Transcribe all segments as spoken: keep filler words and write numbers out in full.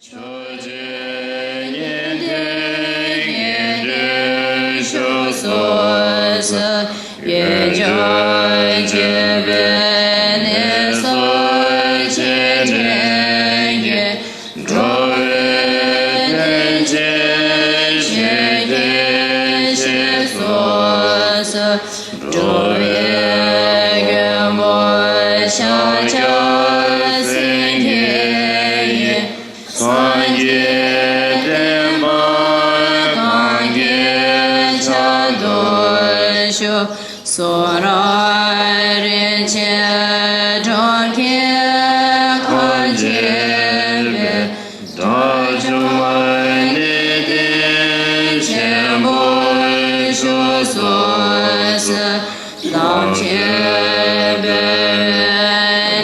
ཕྱོགས་བཅུའི་གཉན་ཐོས་ཀྱི་སྤྲུལ་སྐུ་སོ་སོ། ཡུལ་ཕྱོགས་བཅུ་པའི་གནས་སུ་འཆད་ཁྲིད་ཀྱིས། འགྲོ་བའི་དོན་ཆེན་ཞིང་གི་ཞིང་སོ་སོ། འགྲོ་བའི་མགོན་པོ་ཤཱཀྱ་སེང་གེ་ཡིས། སངས་རྒྱས་བསྟན་པ་གང་གི་ཆེད་དུ་བཞུགས། གསུང་རབ་རིན་ཆེན་གྲོང་ཁྱེར་གང་བརྗིད་པའི། དག་བཅོམ་པ་ནི་བསྟན་ཆེན་པོའི་ཞུ་སོ་སོ། ལམ་ཆེན་པོའི་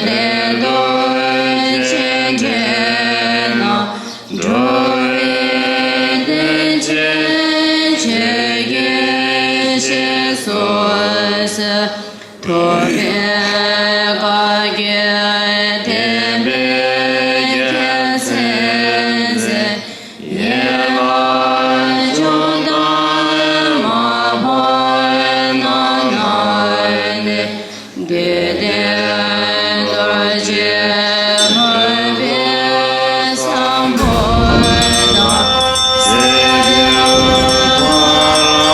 གླིང་དུ་ཆེན་ཁྲི་ནང་། འགྲོ་བའི་དོན་ཆེན་ཆོས་ཀྱི་ཞིང་སོ་སོ། ཐུབ་པའི་བཀའ་བརྒྱུད་བསྟན་པའི་རྒྱལ་མཚན་མཛད། ཡན་ལག་བཅུ་དང་མ་བུ་རྣམས་ནང་ནས། བདུད་འདུལ་རྡོ་རྗེ་མུན་པའི་ས་འཁོར་དང་། སྲིད་པའི་འཁོར་ལ་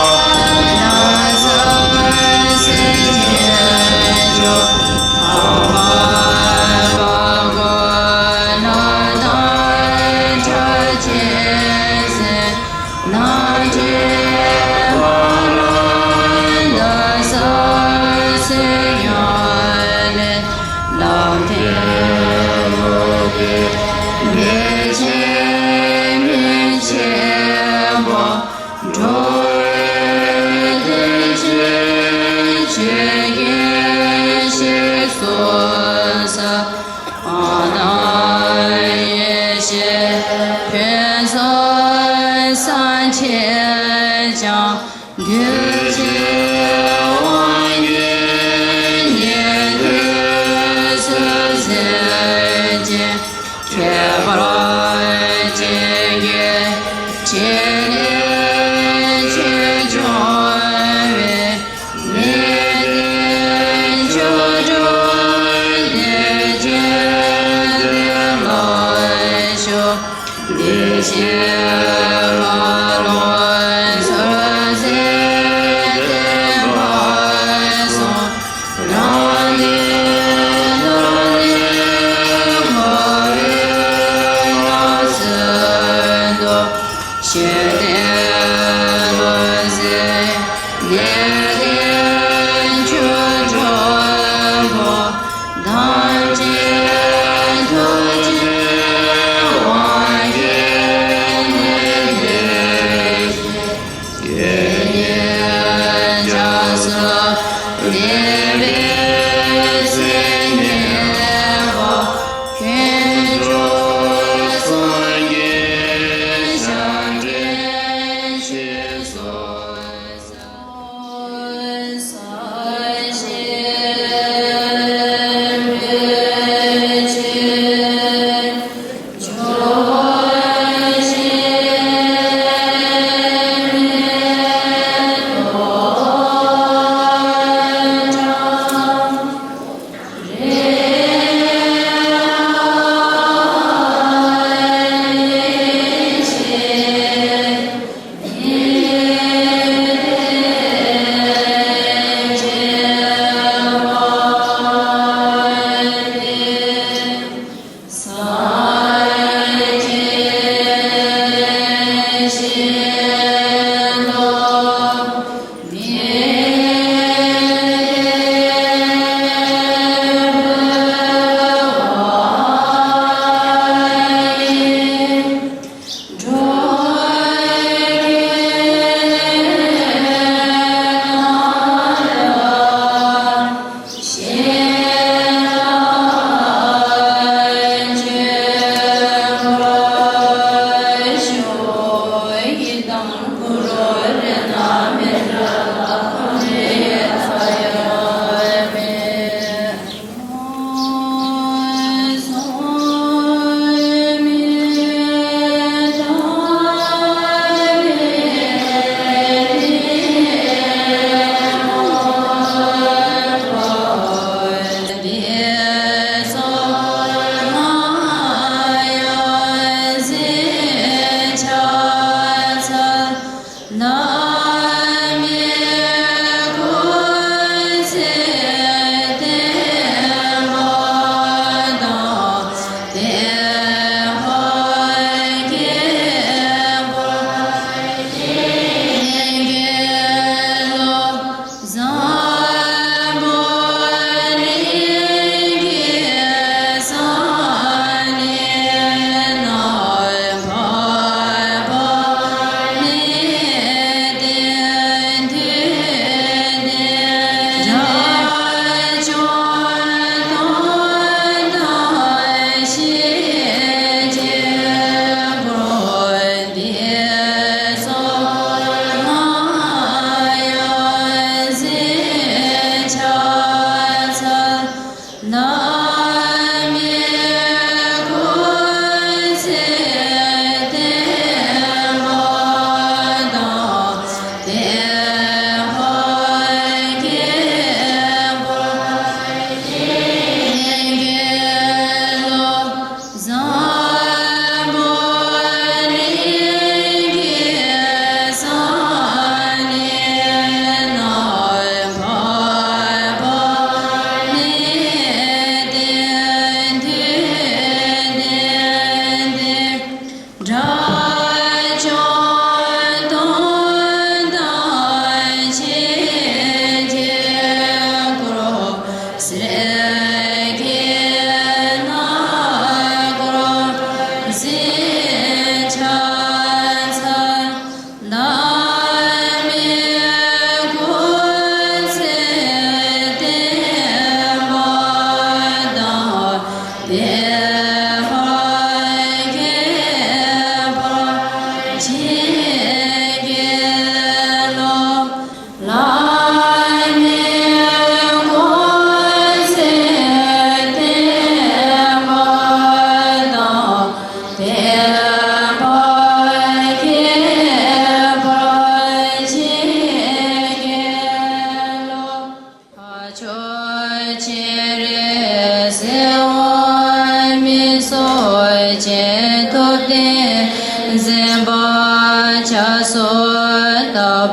ལྷ་ས་སྲིད་ཀྱི་འཇོ། ཨ་མ་བ་གོ་ན་དང་ཕྲ་ཆེ་སེ། ནང་ཆེན་ཕ་ར་ན་ས་སེ་ཡོན་ལེ། ལམ་མཐའི་ལུགས་ཀྱི་བདེ་ཆེན་མི་ཕྱེད་པ། འགྲོ་བའི་དོན་ཆེན་ཆོས་ཀྱི་ཞིང་སོ་སོ། ཨ་ནཱ་ཡེ་ཤེས་ཕུན་ཚོགས་སངས་རྒྱས་ཀྱང་། གདུལ་བྱའི་དབང་གིས་ཉན་ཐོས་སུ་གསལ་བྱེད། ཁྱད་པར་ཅན་གྱི་ཕྲིན་ལས་ཆོས་སྐྱོང་བའི། ལས་ལྡན་ཆོ་འཕྲུལ་བདེ་ཆེན་བདེ་ལ་ཞུགས། བདེ་གཤེགས་ལྷ་ཀླུང་ཟུར་ཟའི་བསྟན་པ་སྲུང་། རང་ལས་ལོག་ལས་འཁོར་བའི་ངང་ཚུལ་དུ། ཞི་བདེ་ལྷུན་གསལ་ལས་ལྡན་ཆོ་འཕྲུལ་པོ། དམ་ཅན་ཐུགས་རྗེའི་དབང་གིས་ནི་བདེ་གཤེགས། དགེ་བསྙེན་བྱང་སེམས་ལེགས་པའི་མཚན་ཉིད་པ། དཀོན་མཆོག་སངས་རྒྱས་ཞབས་འདྲེན་ཞེས་སོགས།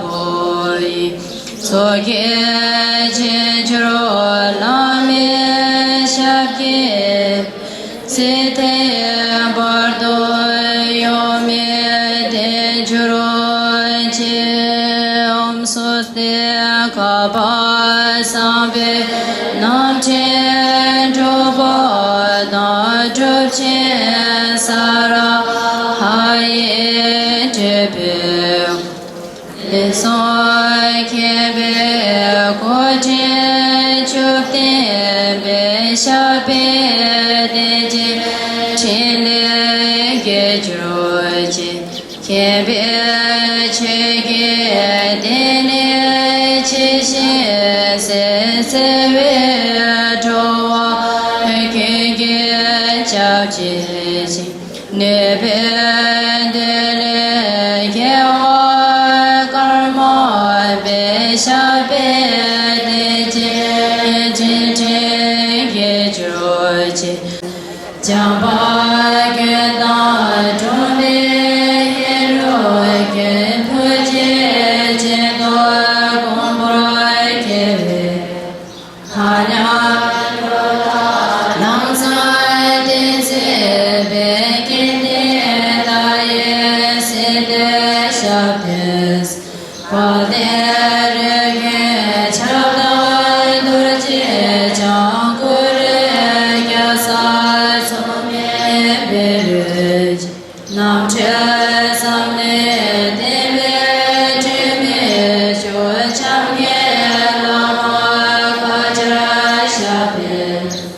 པོ་ཡི། མཚོ་སྐྱེས་ཆེར་གྱུར་བླ་མའི་ཞབས་ཀྱི། ཚེ་འདིའི་བར་དུ་གཡོ་མེད་བརྟན་གྱུར་ཅིག། ཨོཾ་སྭསྟི། ག་པ་སཾ་བེ་རྣམ་འདྲེན་གྲུབ་པ་དང་གྲུབ་ཆེན་ས་ར་ཧ་ཡིས་སྤྲས་པའི། ལས་དང་མཁྱེན་པའི་སྒོ་འདྲེན་བཅུ་ལྡན་པའི་ཞབས་པད་བརྟན་ཅིང་ཕྲིན་ལས་རྒྱས་གྱུར་ཅིག། མཁྱེན་པའི་ཆོས་ཀྱི་གཏེར་ནི་ཇི་བཞིན་གསལ། བརྩེ་བའི་སྤྲོ་བ་ཀུན་གྱིས་སྐྱབས་མཆི་ཞིང་། ནུས་པའི་འདུན་ལས་རྒྱལ་བ་ཀརྨ་པའི་ཞབས་པད་བརྟན་ཅིང་ཕྲིན་ལས་རྒྱས་གྱུར་ཅིག། བྱམས་པ་ཀུན་དང་འགྲོགས་པའི་ཡིད་འོང་ཀུན། ཐུགས་རྗེ་ཆེན་པོའི་དགོངས་པར་བསྐྱེད་པའི། ཐ་མཉམ་ལམ་སྲོལ་གཏན་ཚིགས་པའི། ཀུན་ནས་བདག་ཡིད་བསིལ་ཏེ་ཞབས་བརྟན། དཔལ་ལྡན་རིགས་ཀྱི་ཁྱབ་བདག་རྡོ་རྗེ་འཆང་། སྐུ་རུས་རྒྱལ་སྲས་མཚུངས་མེད་བཻ་རོ་ཅན། རྣམ་འཕྲུལ་ཟབ་མོའི་བསྟན་པའི་སྒྲོན་མེ་སྤྱོད། འཆང་གི་བླ་མ་བཀའ་རྒྱར་ཞབས་པད།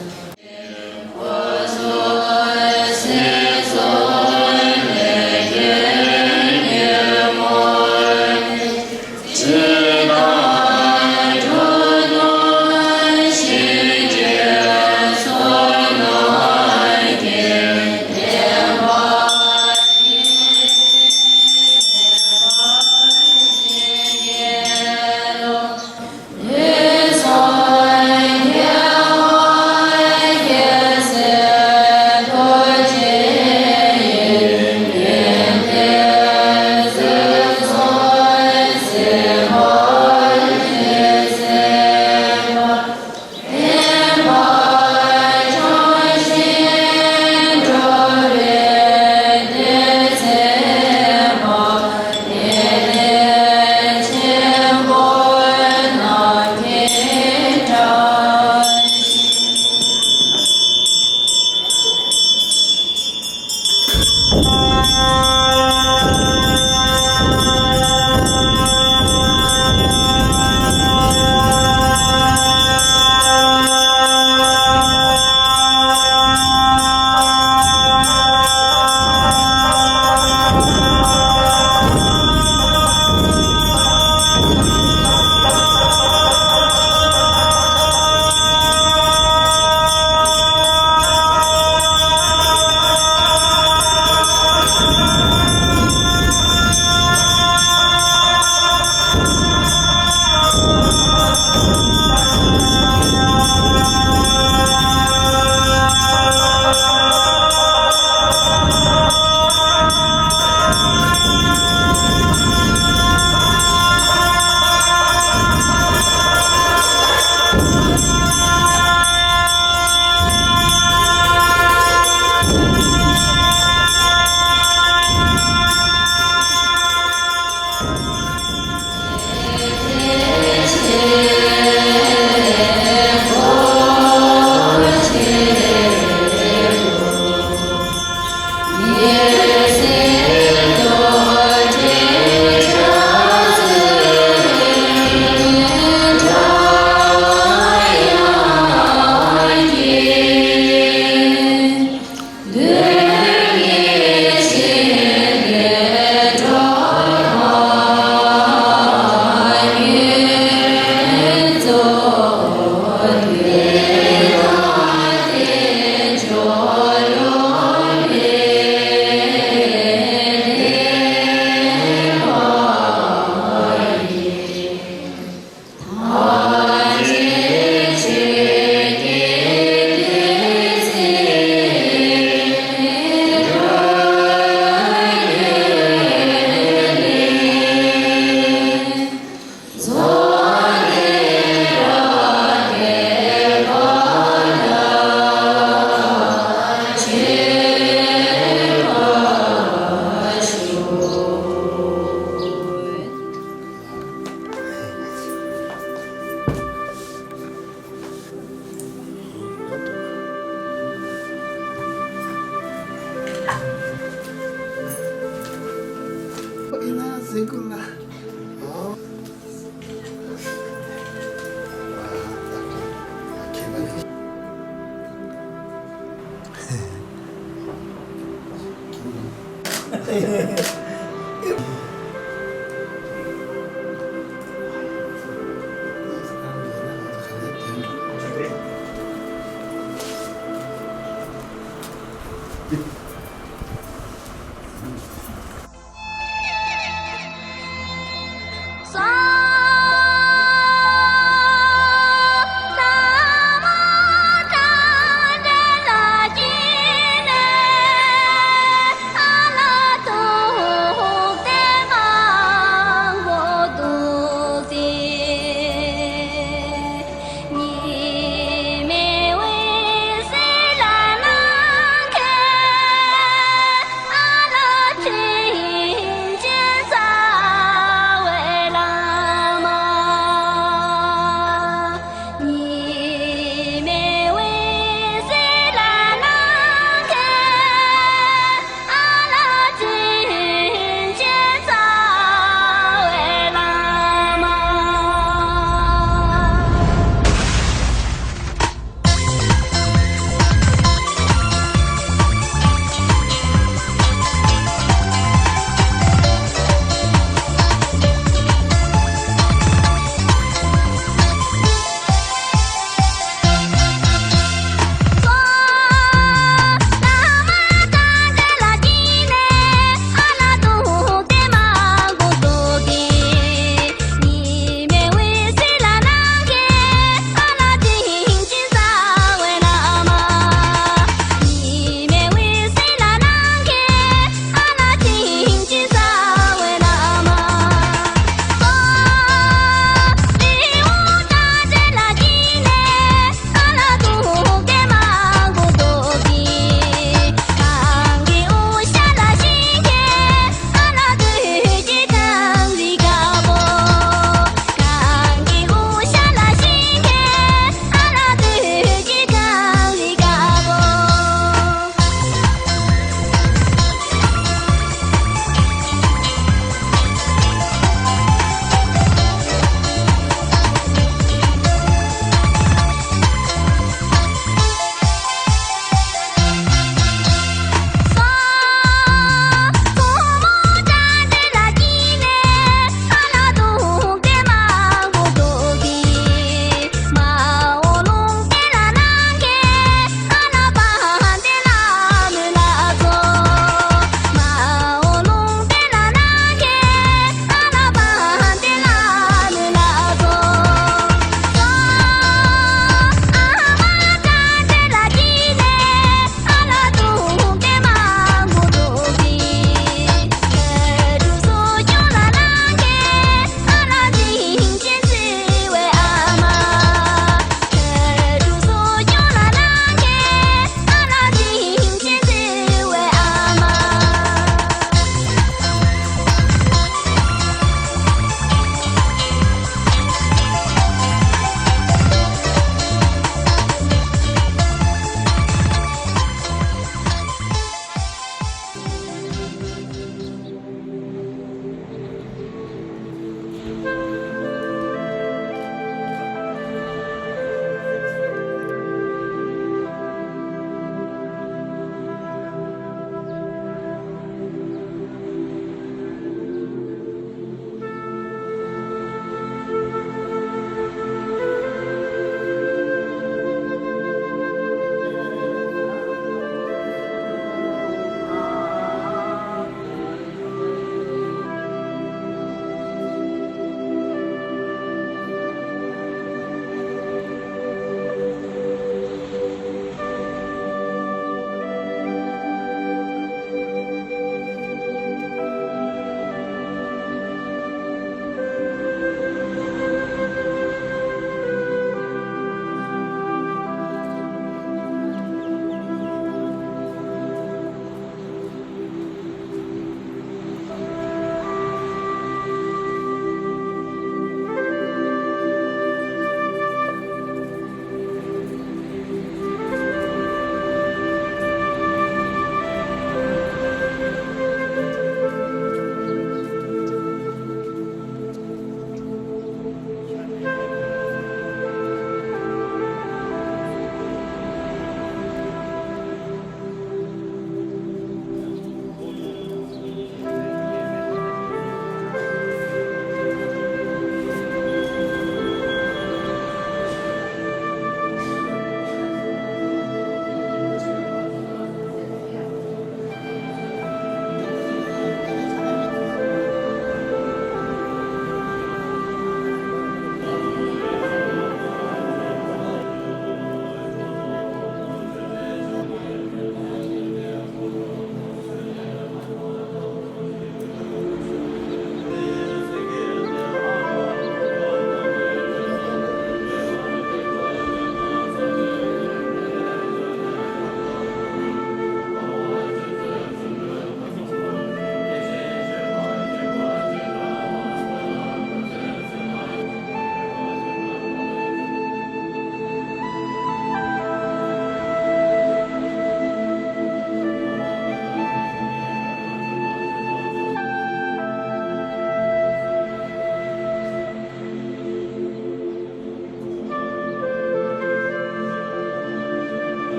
སེ་ཀུ་ལ། ཨོ།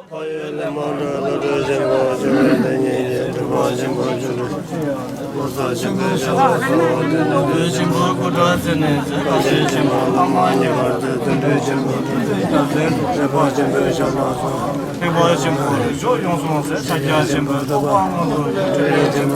ཕ་ཡུལ་ལས་མང་དུ་བློ་གྲོས་ཆེན་པོ་བྱུང་བའི་དེ་ཉིད་ཀྱི་གྲུབ་པ་ཆེན་པོ་བྱུང་བའི་ལོ་ཙཱ་ཆེན་པོའི་ཞབས་ལ་གསོལ་བ་འདེབས་ནས། བློ་གྲོས་ཆེན་པོ་སྐུ་དྲག་ཚེ་ནས་ཚེ་དགའ་ཞེན་ཆེན་པོ་བླ་མ་མཉེས་པར་མཛད། བརྩོན་འགྲུས་ཆེན་པོ་གྲུབ་པའི་རྒྱལ་མཚན་དུ་ཐེག་པ་ཆེན་པོའི་ཞབས་ལ་གསོལ། ཐེག་པ་ཆེན་པོའི་རིགས་མཆོག་ཡོངས་སུ་བསྔོ་བའི་ཕྱག་རྒྱ་ཆེན་པོའི་ཐོབ་པ་མངོན་དུ་གྱུར་ཅིག་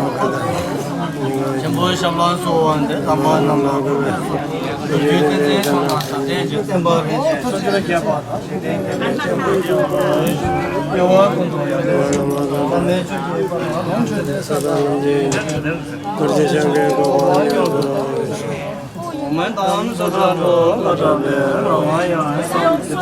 ཆེན་པོའི་ཞབས་ལ་གསོལ་བ་འདེབས། དམ་པ་རྣམས་ལ་གུས་པས་བསྟོད། རྒྱུད་བསྟན་འཛིན་ཚང་ནས་ཞབས་བརྟན་ཅིང་། བསྟན་པ་རིན་ཆེན་ཕྱོགས་བཅུར་ཁྱབ་པ་དང་། ཞིང་བསྟན་རྒྱ་མཚོའི་ཆུ་བོ་ཆེན་པོ་ཡོངས་སུ་རྒྱས་པ། དམ་པའི་ཆོས་ཀྱི་དཔལ་ལ་ལོངས་སྤྱོད་དེ། ས་དང་ལམ་གྱི་རྡོ་རྗེ་འཆང་གི་གོ་འཕང་ཡོངས་སུ། ཨོཾ་ཏཾ་སུ་ཏྲ་ཏོ་ཀ་ཏ་པེ་ར་ཧ་ཡ་སྭཱ་ཧཱ།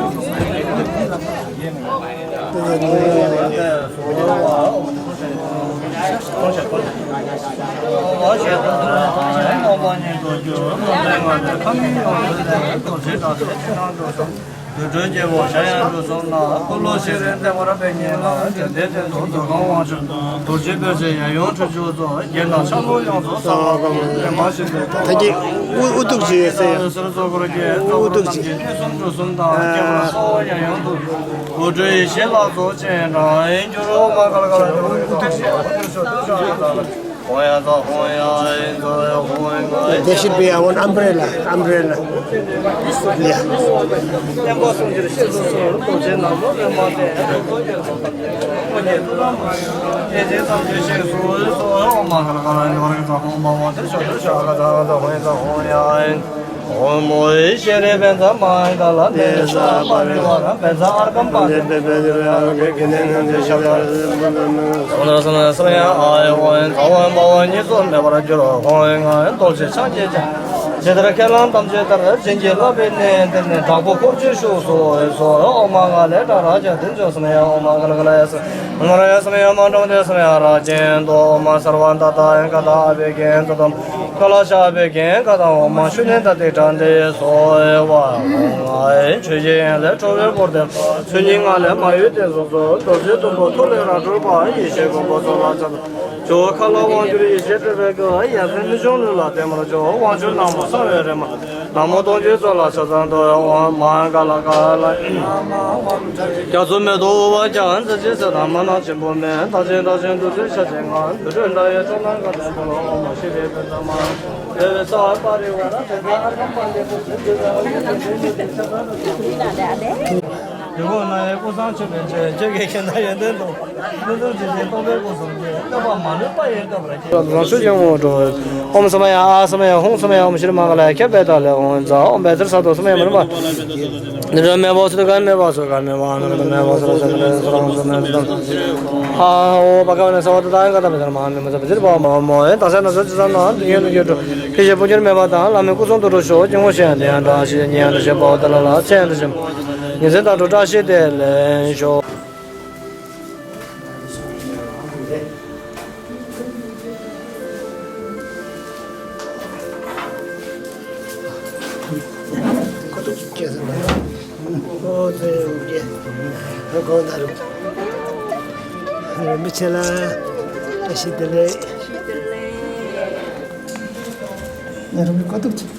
རྡུལ་གྲོལ་རྒྱལ་པོ་ཞྭ་ཡང་དྲུག་གསུམ་ལ། འཁོར་ལོ་ཤེས་རིག་བདེ་བར་སྤེལ་མཁན་ལ། དགེ་འདུན་དོན་དུ་མཛོད་ཁང་དབང་ཕྱུག་རྡོ་རྗེ་སྤོས་ཆེན་གཡས་གཡོན་ཁྲི་བཅུ་སོགས། རྒྱན་དང་ཕྱག་ལུ་ཡོངས་སུ་གསལ་བ་དང་། པདྨ་ཞིང་ཁམས་ད་གི་ཨུ་ཨུ་ཐུག་ཅིག་ཡོད་ཟེར་ཡ། ཟུར་གཙོ་འཁོར་རྒྱལ་ཚབ་ཨུ་ཐུག་ཅིག་གནས་གསུམ་གྲུ་གསུམ་དང་། རྒྱལ་བ་སོགས་གཡས་གཡོན་དུ། དགོད་བྲོ་ཡེ་ཤེས་ལ་སོགས་སྤྱན་དྲངས། གྱུར་ཨོཾ་མ་ཀ་ལ་ཀ་ལ་ཨུ་ཐུག་ཅིག་ཨུ་ཐུག་ཅིག There should be a one umbrella, umbrella. Yeah. ཨོཾ་ཨོ་ཤེས་རིག་བཛྲ་མ་ཧཱ་ཀཱ་ལ་ནཱ་རོ་ཀ་ཙ་ཧོ་མ་ཧོ་ཏེ་ཤོ་ཏེ་ཤ་ཀ་ཛ་ཧོ་ཡ་ཨཱ་ཡ་ཨོ་ཨན་ད་ཨོ་ཨན་པ་ཨོ་ཨན་གཉིས་སུ་མེད་པར་གྱུར། ཧོ་ཨན་ང་ཨན་རྡོ་རྗེ་འཆང་གི་ཞལ། ཇི་ལྟར་ཁས་བླངས་དམ་བཅས་ལྟར། བྱིན་གྱིས་བརླབས་པའི་གནས་འདིར་ནི། དྲག་པོ་འཁོར་བཅས་བཞུགས་སུ་གསོལ། ཨོཾ་མ་ཧཱ་ཀཱ་ལས་ཏྲ་ར་ཛྙཱ་ཏི་ཛྙཱ་ས་ན་ཡ། ཨོཾ་མ་ཧཱ་ཀཱ་ལ་ཀཱ་ལ་ཡ་ས་ན་ཡ། མ་ཧཱ་ཀཱ་ལ་ཡ་ས་ན་ཡ་ར་ཅན་དུ། ཨོཾ་མ་སརྦ་ཏ་ཏ་ཡ་ཀ་ཏ་ཨ་བྷི་ཥིཉྩ་ཏམ། ཀ་ལ་ཤ་ཨ་བྷི་ཥིཉྩ་ཏམ། ཨོཾ་མ་ཤུ་ནི་ད་ཏི་ཏྲ་ཏི་སྭཱ་ཧཱ། ཨོཾ་ཨ་ཡེ་ཆོས་ཀྱི་དབྱིངས་ལས་ཁྲོ་བོའི་སྐུར་ཐིམ། ཚུལ་གཉིས་ངང་ལས་མ་གཡོས་ཏེ་གཟུགས་སུ། རྡོ་རྗེ་གདུང་པོ་ཐོད་ལས་རབ་སྤྲུལ་པ། ཡེ་ཤེས་ཀུན་པོ་གཙུག་ལག་ཁྱབ་ཏུ་བྱུང་། ཁ་ལ་དབང་བསྒྱུར་ཡེ་ཤེས་སྤྲུལ་པའི་སྐུ། ཡ་མཚན་མི་འབྱུང་ལུས་ལ་བརྟན་པར་གྱུར། དབང་ཕྱུག་ནག་མོ་གསང་བའི་རི་མོ། ནག་མོ་སྟོང་ཆེན་གཙུག་ལག་ཕྱག་མཚན་དུ། ཨོཾ་མ་ཧཱ་ཀཱ་ལ་ཀཱ་ལ། རྒྱ་མཚོ་མེ་ཏོག་ཨུཏྤལ་རྒྱན། མཛེས་བྱེད་གསེར་དང་མ་ནག་ཆེན་པོ་མེ། དག་ཅིང་དག་ཅིང་བདུད་རྩིའི་ཤ་ཆེན་ལྔ། བདུད་འདུལ་ལྷ་ཡི་ཕྱོགས་རྣམས་ཀ་ཏོན་དུ། ཨོཾ་མ་ཤི་ཝེ་པཉྩ་མ། དེ་བས་ས་པ་རི་ཝཱ་ར་དེ་ཚེ་ཨརྒྷཾ་པཱ་ལི་པུ་ཏི་དེ་ཚེ་ཨརྒྷཾ་པཱ་ལི་པུ་ཏི་དེ་ཚེ། དེ་ཀུན་ན་ཡང་ཀུན་བཟང་མཆོད་པའི་ཆོས། ཆོས་ཀྱི་རྒྱལ་མཚན་ཡོན་ཏན་དང་། ཀུན་རྫོབ་ཇི་བཞིན་རྟོགས་པའི་སྐུ་གསུམ་གྱི། བསྟོད་པ་མ་ལུས་པ་ཡི་བསྟོད་པར་བགྱི། རང་ཆོས་ཀྱི་ངོ་སྤྲོད། ཨོཾ་སྭ་མ་ཡ་ཨཱཿ་སྭ་མ་ཡ་ཧཱུྃ་སྭ་མ་ཡ་ཨོཾ་ཤྲཱི་མ་ཀཱ་ལ་ཡ་ཁྱབ་སྤེལ་དང་ལེགས་འོང་ཛཿ། ཨོཾ་བཛྲ་སཏྭ་ས་མ་ཡ་མ་ཎི་པ། ནི་རོ་མེ་བ་སུ་ཏི་ག་མེ་བ་སུ་ག་མེ་བ་ཨ་ན་ཀ་ཏ་མེ་བ་སུ་ར་ས་ཏི་ནི་སུ་ར་ཧཱུྃ་སུ་མེ་ཏི་ཧ་ཨོ་བ་ག་བ་ན་ས་བ་ཏི་ད་ཡ་ག་ཏ་མེ་ས་མ་ཧ་མེ་མ་ས་བ་ཛིར་བ་མ་མོ་ཨེ་ཏ་ས་ན་ས་ཅི་ས་ན་དུ་ཡོན་དུ་ཡོད་དུ་ཕི་ཞེ་པོ་འགྱུར་མེད་པ་དང་། བླ་མའི་སྐུ་གསུང་ཐུགས་སུ་ཞོག་སྐྱེ་བོ་ཤེས་ཡང་དེ་ཡང་འདྲ་ཞེས་ཉེ་ཡང་འདྲ་ཞེས་པའོ། ཏ་ལ་ལ་ཚེ་ཡང་འདྲ་ཞེས་ཉིན་མཚན་དང་དུ་བཀྲ་ཤིས་བདེ་ལེགས་ཤོག་ཁོ་ཐུག་ཅིག་སྐྱེས་སོང་། ཨོ་ཙེ་ཨོ་ཙེ། ཨ་གོང་ད་རུ། རིན་པོ་ཆེ་ལ་བཀྲ་ཤིས་བདེ་ལེགས། ང་རང་གི་ཁོ་ཐུག་ཅིག་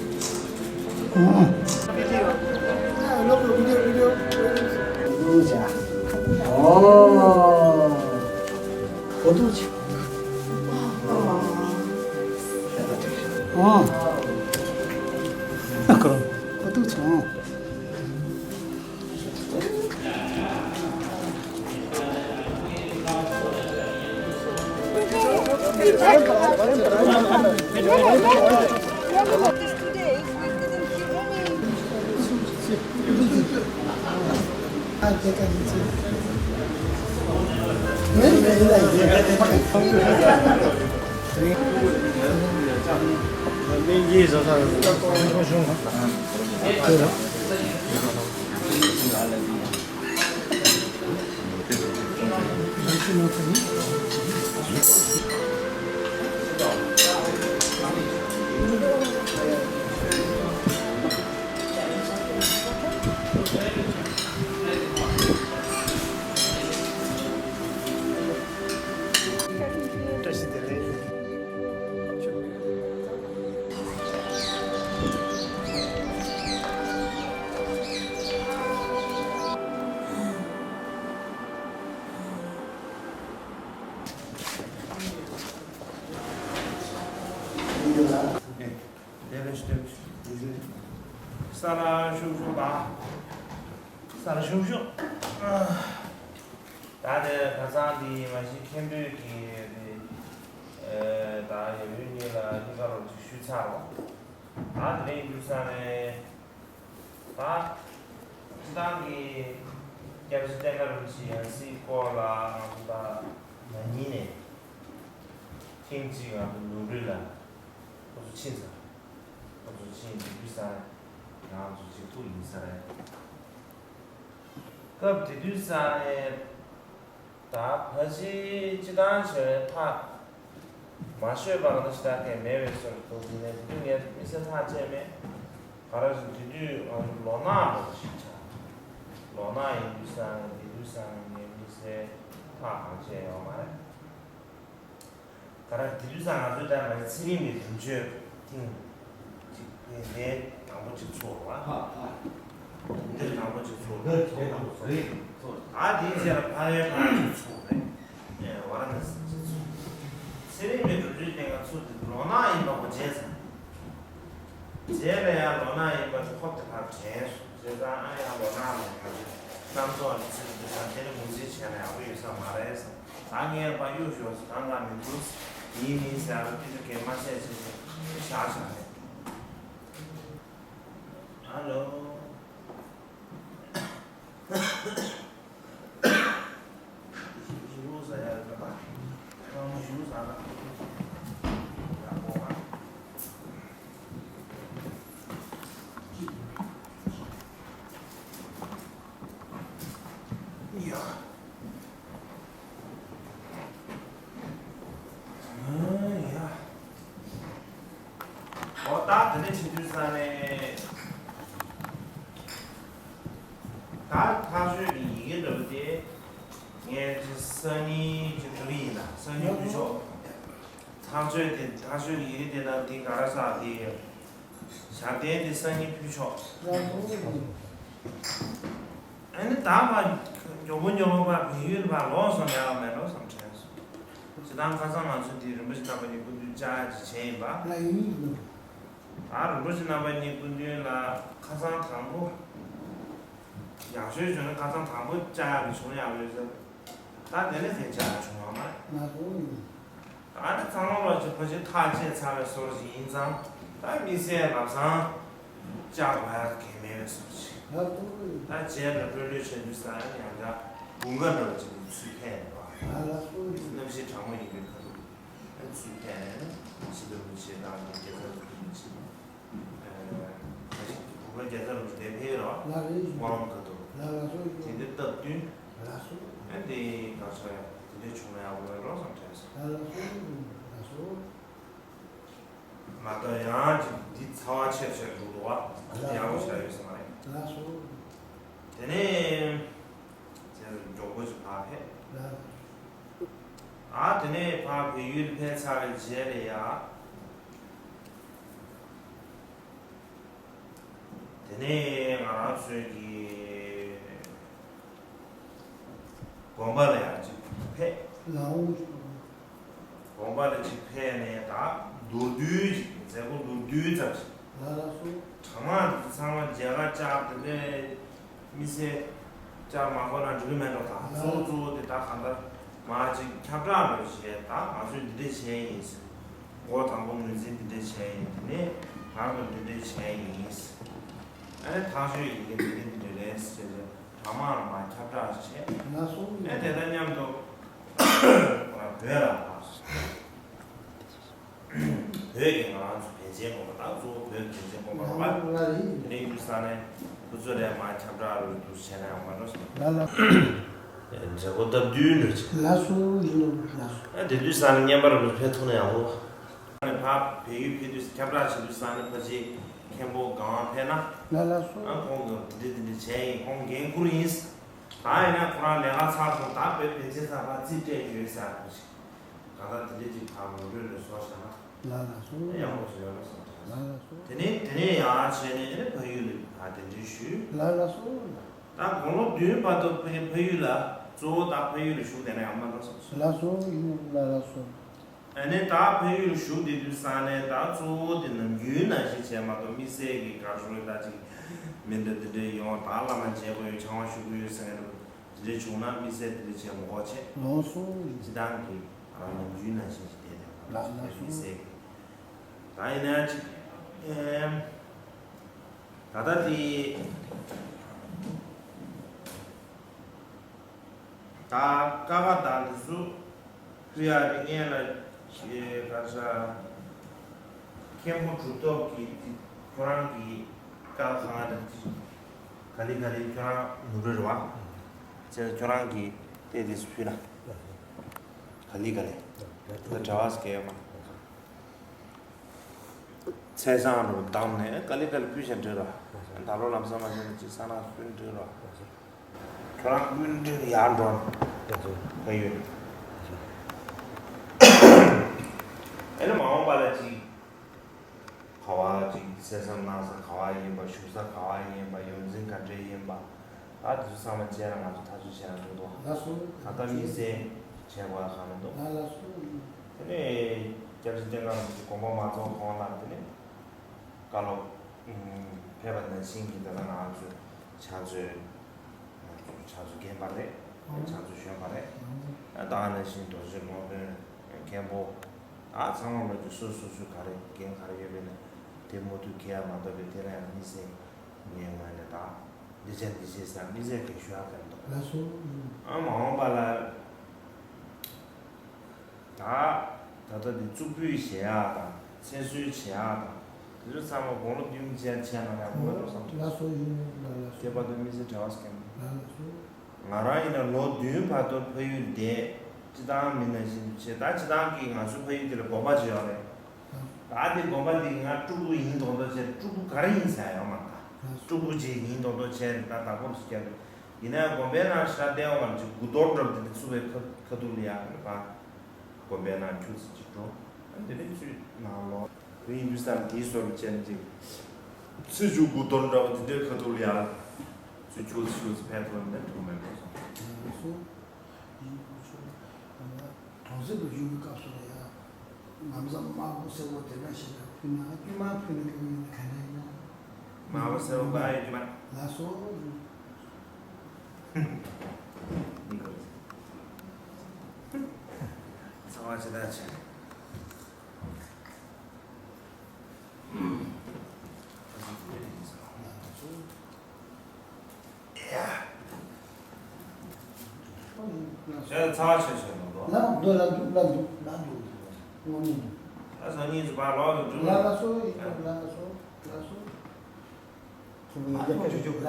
ཨོ། ཨོ། གོ་ཐུག་ཅིག་ཨོ། ཨ་ཁོ་རང་གོ་ཐུག་ཅིག་ཨོ། བཀྲ་ཤིས་བདེ་ལེགས། ས་ལ་བཞུགས་ཤོག་དང་། ས་ལ་བཞུགས་ཤོག་ད་དེ་ཁ་སང་འདི་མ་གཞི་མཁན་པོས་ཀྱི་དེ་ད་ཡབ་ཡུམ་གཉིས་ལ་སྙིང་ག་རོ་ཅིག་ཞུས་ཚར་བ། ད་དེ་རིང་རྒྱུ་ས་ནས་ད་སྤྱི་བཏང་གི་སྐྱབས་རྗེ་བསྟན་དགའ་རིན་པོ་ཆེ་ཡང་སྲིད་སྐོར་ལ་ང་ཚོ་ད་ན་ནིང་ནས་ཐེངས་གཅིག་ང་ཚོ་ནོར་བུ་ལ་ཁོ་ཚོ་ཕྱིན་ཚར། ཁོ་ཚོ་ཕྱིན་འདི་རྒྱུ་ས་ནས་ང་ཚོ་གཅིག་པུ་ཡིན་ས་རེད། སྐབས་དེ་དུས་ས་ནས་ད་ཕལ་ཆེར་སྤྱི་བཏང་བྱས་པའི་ཐག་མ་ཆོད་པ་རང་ད་ཞེ་དྲག་གས་མེད་པའི་བཟོ་འདུག་དེ་ནས་དེ་དུས་ངས་དམིགས་བསལ་ཐག་བཅད་མེད། ག་རེ་ཟེར་དེ་དུས་ང་ཚོ་ལོ་ནག་ལོ་ཞིག་ཆགས། ལོ་ནག་ཡིན་དུས་ས་ནས་དེ་དུས་ས་ནས་ངས་དམིགས་བསལ་ཐག་གང་བཅད་ཡོད་མ་རེད། ག་རེ་དེ་དུས་ས་ང་ཚོའི་ད་ང་ཚེ་རིང་གི་དུས་མཆོད་ཐེངས་གཅིག་དེ་འདྲའི་དང་པོ་གཅིག་ཚོགས་པ། འདིར་དང་པོ་གཅིག་ཚོགས། འདིར་དེ་དང་པོ་ཚོགས། ཚོགས། ད་དེའི་རྗེས་ལ་ཕ་རའི་ཕ་གཅིག་ཚོགས་རེད། ཨེ་ཝ་ར་ཎ་སི་གཅིག་ཚོགས། ཚེ་རིང་གི་གྲུབ་ཆུའི་སྟེང་ང་ཚོགས་དེ་ལོ་ནག་ཡིན་པ་གོ་བྱས་ཙང་། རྗེས་ལ་ཡང་ལོ་ནག་ཡིན་པ་དེ་ཁོབ་དེ་ཕར་དྲན་སོང་། བྱས་ཙང་ཨ་ཡང་ལོ་ནག་ལ་ང་ཚོས་རྣམ་རྟོག་ནི་ཚེ་རིང་དུ་ཙང་དེ་ནི་ངོས་འཛིན་བྱས་ན་ཡག་པོ་ཡོད་ས་མ་རེད་བསམ། ད་ངས་ཕར་གཡུག་ཞོག་ཟེར། གང་གང་མི་འདུག་ཡིན་མིན་ཟེར་ཡ་ལ་ཏི་ཏི་སྐད་མ་བཤད་བྱས་ཏེ་བཞག་བཞག་རེད། ཧ་ལོ། ཞི་བོ་ཟ་ཡ་རེད་པ། ཁང་མོ་ཞི་བོ་ཟ་ན་ཡག་པོ་མ་རེད། ཡ། ཨ་ཡ། ཨོ་ད་དེ་ནས་བྱེད་དུས་ས་ནས་ད་ཐག་གཅོད་ཀྱི་ཡི་གེ་འདྲ་པོ་དེ་ངས་ཅིག་སང་ཉིན་ཅིག་འབྲི་གི་ཡིན་ད། སང་ཉིན་འབྲི་ཆོག་ཐག་གཅོད་དེ་ཐག་གཅོད་ཀྱི་ཡི་གེ་དེ་དང་དེ་ག་རེ་ཟེར་དེ། ཞབས་བརྟན་དེ་སང་ཉིན་ཕུལ་ཆོག་ཨ་ནི་ད་ཕར་མགྱོགས་པོ་མགྱོགས་པོ་ཕར་བལ་ཡུལ་ཕར་ལོག་སོང་ན་ཡག་མེད་འགྲོ་བསམ་དྲན་སོང་། སྤྱིར་བཏང་ཁ་སང་ང་ཚོ་འདི་རིན་པོ་ཆེ་རྣམ་པ་གཉིས་སྐུ་མདུན་བཅར་ཡག་ཅིག་བྱས་ཡིན་པ། ལ་ཡིན་ཡིན། ད་རིན་པོ་ཆེ་རྣམ་པ་གཉིས་སྐུ་མདུན་ལ་ཁ་སང་དང་པོ། ཡག་ཤོས་བྱུང་ན་ཁ་སང་དང་པོ་བཅར་ཡག་གི་བྱུང་ཡག་ཡོད་ཟེར། ད་དེ་ནས་དེ་བཅར་ཡག་བྱུང་ཡོད་མ་རེད། ང་ཚོ་ཡིན། ད་ནི་ཚང་མ་ལོག་ཅིག་ཕལ་ཆེར་ཐག་བཅད་ཚར་བའི་བཟོ་འདྲ་ཞིག་ཡིན་ཙང་། ད་དམིགས་བསལ་ལམ་སང་བཅར་དགོས་ཡག་གང་ཡང་མེད་པའི་བཟོ་འདྲ་ཞིག་ད་རྗེས་ལ་སྤྲོ་ལོས་བྱེད་དུས་ས་ཡང་ཡང་བསྐྱར་དགུན་ཁ་འདྲ་བོ་ཅིག་ཏུ་ཚུར་ཕེབས་ནས་པ། གནམ་གཤིས་གྲང་མོ་ཡིན་པའི་ཁ་ཐུག་ཨ་ཚུར་ཕེབས་ནས་ནི་ཤིང་རྟ་རིན་པོ་ཆེ་དང་དགེ་རྩ་རིན་པོ་ཆེ། ཨ་ནི་བུ་ག་རྒྱལ་ཚ་རིན་པོ་ཆེ་དེ་ཕེབས་རོགས། ལགས་རེད། སྨོན་ལམ་ག་ཐུག་ལགས་ལགས་སོ། དེ་འདྲ་སྟབས་བསྟུན། ལགས་སོ། ཨ་དེ་ག་ཚོད་ཡ་དེ་འདྲ་བྱུང་ན་ཡག་པོ་ཡོད་འགྲོ་བསམ་དྲན་སོང་། ལགས་ལགས་སོ། ལགས་སོ། མ་གཏོགས་ཡང་ཅིག་འདི་ཚ་བ་ཆེར་ཆེར་འགྲོ་འདུག་བ། ལགས་ཡག་པོ་ཞིག་ཡོད་ས་མ་རེད། ལགས་སོ། དེ་ནས་ཅེས་མགྱོགས་པོ་ཅིག་ཕར་ཕེབས། ལགས། ཨ་དེ་ནས་ཕར་བལ་ཡུལ་ཕེབས་ཚར་བའི་རྗེས་ལ་ཡ། དེ་ནས་ང་རང་ཚོའི་གི་དགོན་པ་ལ་ཡང་ཅིག་ཕེབས། ལའོ། དགོན་པ་ལ་ཅིག་ཕེབས་ནས་ད་མདོར་བསྡུས་ཅིག་མཛད་སྒོ་མདོར་བསྡུས་ཙམ་ཞིག་ལ་ལ་སོ། གྲངས་མང་དེ་ཚོ་ཚང་མ་མཇལ་ཁ་བཅར་དེ་འདྲའི་དམིགས་བསལ་བཅར་མ་དགོས་ན་འགྲིག་གི་མེད་འགྲོ། ད་གཙོ་བོ་གཙོ་བོ་དེ་ད་གང་ལྟར་མར་ཅིག་ཁྱབ་བསྒྲགས་འདྲ་བོ་བྱས། ད་ང་ཚོས་འདི་འདྲས་བྱས་ཡིན། འགོ་དང་པོ་ངོས་འཛིན་འདི་འདྲས་བྱས་ཡིན། དེ་ནས་བར་དུ་འདི་འདྲས་བྱས་ཡིན། ཨ་ནི་ཐག་གཅོད་ཡི་གེ་འདི་འདྲས་འདི་འདྲས་རེད་ཟེར་ཏེ་གྲངས་མང་ལ་མར་ཁྱབ་བསྒྲགས་བྱས། ང་སོང་། ཨ་ནི་དེ་དང་མཉམ་དུ་བོད་ལ་བོད་ཀྱི་ང་རང་ཚོ་བན་ཆེན་དགོན་པ་དང་གཙོ་བོ་བོད་བན་ཆེན་དགོན་པ་རེད་པ། དེ་རིང་དུས་ས་ནས་ཁོ་ཚོ་ལ་མར་ཁྱབ་བསྒྲགས་རུ་འདུག་བྱས་ན་ཡང་མ་འགྲོ་བསམ། ལ་ལ། མཛད་སྒོ་སྟབས་བསྟུན་འགྲོ་ཆེ། ལགས་སོ། ཡིན་ནོ། ལགས་སོ། ཨ་དེ་དུས་ས་ནས་བརྙན་པར་ཕེབས་ཐུབ་ན་ཡག་པོ། ཨ་ནི་ཕར་བལ་ཡུལ་ཕེབས་དུས་ཁྱབ་བསྒྲགས་བྱེད་དུས་ས་ནས་ཕ་ཆེ་མཁན་པོ་གང་ཕེབས་ན། ལགས་ལགས་སོ། ཨ་ཁོང་གིས་དེ་འདྲ་དེ་འདྲ་བྱས་ཡིན། ཁོང་འགན་འཁུར་ཡིན། ད་ཡིན་ན་ཁོ་རང་ལས་ཀ་ཚར་སོང་། ད་བོད་བན་ཆེན་ས་ཕར་རྩིས་སྤྲད་ཡོད་ཟེར་ཁོ་ཆེ། གང་ལྟར་དེ་འདྲ་ཅིག་ཕར་ངོ་སྤྲོད་རེ་བཟོ་བྱས་ན། ལགས་ལགས་སོ། ཡག་པོ་ཞིག་ཡོད་ལ་སོང་། ལགས་ལགས་སོ། དེ་ནས་དེ་ནས་ཡང་བྱས་ནས་ཨ་ནི་ཕ་ཡུལ་ལ་ཕར་གདན་འདྲེན་ཞུས། ལགས་ལགས་སོ། ད་དགུང་ལོ་བདུན་བར་དུ་ཕ་ཕ་ཡུལ་ལ་གཙོ་བོ་ད་ཕ་ཡུལ་ལ་བཞུགས་བསྡད་ན་ཡག་མ་འགྲོ་བསམ་སོང་། ལགས་སོ། ཡིན་ནོ། ལགས་ལགས་སོ། ཨ་ནི་ད་ཕ་ཡུལ་ལ་བཞུགས་བསྡད་དུས་ས་ནས་ད་གཙོ་བོ་དེ་ནམ་རྒྱུན་ནང་བཞིན་བྱས་མ་གཏོགས་དམིགས་བསལ་གྱི་གར་སོང་ད་ཅིག་མི་འདི་འདི་འདྲ་ཡོང་། ད་བླ་མ་མཇལ་དགོས་ཡོད། ཆང་བ་ཞུ་དགོས་ཡོད་ཟེར་མཁན་འདྲ་བོ་དེ་འདྲ་བྱུང་ན་དམིགས་བསལ་དེ་འདྲ་བྱས་མ་དགོས་བྱས། ལགས་སོ། སྤྱིར་བཏང་གི་ང་རང་ནམ་རྒྱུན་ནང་བཞིན་ཞིག་བསྡད་བསྡད་པ་ལགས་ལགས་སོ། དམིགས་བསལ་གྱི། ད་ཡིན་ན་ཅིག་ཨེམ། ད་ལྟ་དེ་ད་ཀ་བ་དང་དེ་ཚོ་ཕུལ་ཡག་དེ་སྔོན་ལ་ཞེས་ག་ས་མཁན་པོ་གྲུབ་ཐོབ་ཀྱིས་དེ་ཁྱོད་རང་གི་ཀ་བ་གང་ལ་དེ་ག་ལེ་ག་ལེ་ཁྱོད་རང་ནུབ་རི་རེད་བ། ཚེ་ཁྱོད་རང་གིས་དེ་དེ་ཚོ་ཕུལ་ན་ག་ལེ་ག་ལེ་ད་གྲྭ་བ་སྐད་ཡོད་མ། ཚེས་བཟང་རུ་བདམས་ནས་ཀ་ལི་ཀ་ལི་ཕུལ་བཞིན་འགྲོ་ར། ད་ལོ་ལམ་སང་མ་བྱས་ན་ཅིག་ས་ནག་སུན་འགྲོ་ར། ཁྱོད་རང་སྐུ་མགྲོན་ཡར་འགྲོ་ན་ཕ་ཡུལ། ཨེ་ནི་མ་འོངས་པ་ལ་ཅིག་ག་བ་ཅིག་གསན་བསམ་གནང་ས་ག་བ་ཡིན་པ། བཞུགས་ས་ག་བ་ཡིན་པ། ཡོངས་འཛིན་ག་འདྲས་ཡིན་པ། ད་དེ་ཚོ་ཚང་མ་བྱས་ན་ང་ཚོ་ཐག་གཅོད་བྱས་ན་འགྲིག་འདུག་ལགས་སོ། ད་ལྟ་དམིགས་བསལ་བྱས་པ་གང་མི་འདུག་ལགས་ལགས་སོ། དེ་ནས་སྐྱབས་རྗེ་བསྟན་དགའ་རིན་པོ་ཆེ་དགོངས་པ་མ་རྫོགས་གོང་ལ་དེ་ནས་བཀའ་སློབ་ཕེབས་པ་ནང་བཞིན་གྱི་ད་ལྟ་ང་ཚོས་ཕྱག་མཛོད་ང་ཚོ་ཕྱག་མཛོད་རྒན་པ་རེད། ཕྱག་མཛོད་གཞོན་པ་རེད། ད་ནང་བཞིན་རྡོ་རྗེ་སློབ་དཔོན་མཁན་པོ། ད་ཚང་མ་ལོ་རྒྱུས་སོ་སོ་སོ་ག་རེ་འགན་ག་རེ་ཡོད་པས་ན་དེ་མུ་མཐུད་འཁྱེར་ཡ་མ་གཏོགས་པའི་དེ་ལ་ཡང་དམིགས་བསལ་ངའི་ངོས་ནས་ད། འདི་བྱས་འདི་བྱས་ཟེར་དམིགས་བསལ་གྱི་ཞུ་ཡག་གི་མི་འདུག་ལགས་སོ། ཨ་མ་འོངས་པ་ལ་ད་ད་ལྟ་འདི་གཙུག་ཕུད་བཞེས་ཡག་དང་མཚན་གསོལ་བྱེད་ཡག་དང་དེ་ཚོ་ཚང་མ་དགུང་ལོ་བདུན་བརྒྱད་ཆད་ན་ཡག་པོ་མེད་འགྲོ་བསམ་གྱི། ལགས་སོ། ཡིན། ལགས་ལགས་སོ། དེ་བར་དུ་དམིགས་བསལ་བྲེལ་བ་ཟེར་མཁན་མེད། ལགས་ལགས་སོ། ང་རང་ཡིན་ན་ལོ་བདུན་བར་དུ་ཕ་ཡུལ་བསྡད། སྤྱིར་བཏང་མི་ནང་བཞིན་བྱས། ད་སྤྱིར་བཏང་གི་ང་ཚོའི་ཕ་ཡུལ་འདི་ལ་དགོན་པ་ཅིག་ཡོད་རེད། ད་དེ་དགོན་པ་འདི་ང་སྤྲུལ་སྐུ་ཡིན་མདོག་མདོག་བྱས། སྤྲུལ་སྐུ་ག་རེ་ཡིན་ཟེར་ཡོད་མ་རེད། ད་སྤྲུལ་སྐུ་ཅིག་ཡིན་མདོག་མདོག་བྱས་རེད། ད་བདག་པོ་རེ་ཞིག་བརྒྱབ་རེད། ཡིན་ན་ཡང་དགོན་པའི་ནང་ཤར་བསྡད་ཡོང་བ་ཅིག་དགུ་གཏོར་འདྲ་བོ་དེ་འདྲ་ཚུགས་པའི་ཁ་ཁ་ཐུག་ལ་ཡང་ཕར་དགོན་པའི་ནང་ཁྱུག་ཙམ་ཅིག་འགྲོ། ཨ་འདི་འདྲ་ཚུར་ནང་ལོག་དེ་ཡིན་དུས་ཙམ་དེའི་བཟོ་འདྲ་བྱས་ནས་ཅིག་ཚུར་ཅིག་དགུ་གཏོར་འདྲ་བོ་དེ་འདྲའི་ཁ་ཐུག་ལ་ཡང་ཚུར་ཁྱུག་ཙམ་ཁྱུག་ཙམ་ཕེབས་ཐུབ་ན་འགྲིག་མེད་པ་སོང་། ཡིན་དགོས་ཆོག་ཡང་ན། དོང་ཟེར་དུ་བཞུགས་པའི་སྐབས་སུ་ལ་ཡང་ལམ་སང་དམར་པོ་སེར་པོ་དེ་འདྲ་ཞིག་ལ་ཕུལ་ན། དཀྱུས་མ་ཕུལ་ན་དཀྱུས་མ་ཡིན་ན་ག་འདྲ་ཡིན་ན། དམར་པོ་སེར་པོ་གང་ཡོད་དཀྱུས་མ། ལགས་སོ། ཚང་མ་ཇི་ལྟར་བྱས། ཡ། ཚ་བ་ཆེ་ཆེ་མ་གཏོགས། ལ་འདུག་ལ་འདུག་ལ་འདུག་ལ་འདུག་དངོས་གནས་འདུག་ད་སང་ཉིན་ཚོ་ཕར་ལོག་ཏུ་འགྲོ། ལ་ལ་སོ་ཡི་ལ་ལ་སོ་ལ་སོ། ཁྱིམ་ཡིན་ལ་ལ་སོ་ཡི་ལ་ལ་སོ།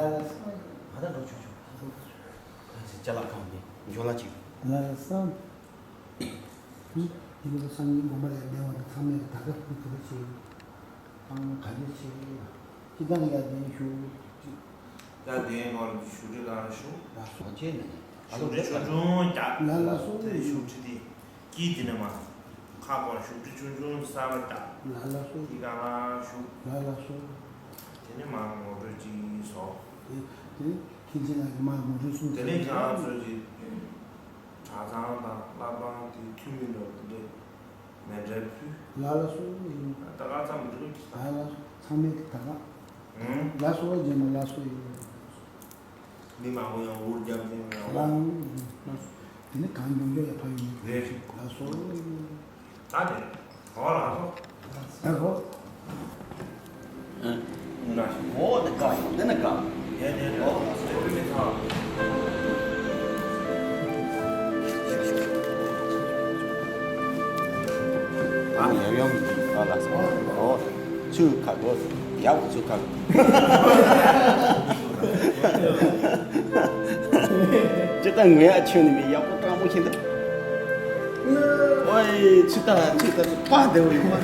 ང་ད་འགྲོ་ཆོག་ཆོག་ཅ་ལག་ཁང་ནས་འཇོ་ལ་ཅིག་ལ་ལ་སོ། ཡིན་པ་སང་ཉིན་དགོན་པ་ལ་ཡར་སླེབས་པ་དང་ཚང་མས་ད་ག་ཕུལ་ཐུབ་པ་བྱེད། ཨང་ག་འདྲ་བྱེད། སྤྱི་བཏང་ཡར་ལྡན་ཞུ། ད་ལྡན་གོང་ལ་བཞུགས་ཁྲི་གང་ལ་བཞུགས། ད་སོ་བྱེད་ནས་བཞུགས་ཁྲི་ཆུང་ཆུང་རྒྱག་ལ་ལ་སོ། དེ་བཞུགས་ཁྲི་དེ་དཀྱིལ་དེ་ནས་མར་ཁ་སྐོར་བཞུགས་ཁྲི་ཆུང་ཆུང་གསར་པ་རྒྱག་ལ་ལ་སོ། དཀྱིལ་གང་ལ་བཞུགས། ལ་ལ་སོ། དེ་ནས་མར་ངོ་སྤྲོད་ཅིག་བཟོ། དེ་དེ་ཁྱེད་ཅག་ལ་མར་ངོ་སྤྲོད་གསུངས། དེ་ནས་ཁྱེད་རང་ཚོས་ཀྱི་གྲྭ་ཚང་དང་བླ་བྲང་དེ་འཐུས་མི་འདྲ་བོ་དེ་འདྲས། མཎྜལ་ཕུལ། ལ་ལ་སོ་ཡིན། ད་ག་ཚང་མི་འགྲོ་གི། ལ་ལ་སོ་ཚང་མས་ད་ག་ཨང་། ལ་སོ་རྗེས་མ་ལ་སོ་ཡིན། མི་མང་པོ་ཡང་འུར་རྒྱབ་ཀྱིན་ཡོད། ལ་ཡིན། དེ་ནི་གང་མགྱོགས་མགྱོགས་ཡར་ཕབ་ཡོང་གི་རེད། ལ་སོ་ཡིན། ད་དེ་ག་བ་ལ་སོ། ལ་སོ། འོ་དེ་དགའ་ཡོང་དེ་ནི་དགའ། ཨ་ཡང་ཡང་ག་ལ་སོ། འོ་ཚུ་ཁ་གོ་ཡག་ཚུ་ཁ་གོ། ཅི་ ད་ངོ་ཡ་ཁྱོད་ནི་མི་ཡག་པོ་སྤྲང་པོ་ཁྱེད་འདུག་ཨོའི་ཚུལ་ལྟ་ཚུལ་ལྟ་ཚུལ་པ་བདེ་བོ་ཡོང་བ།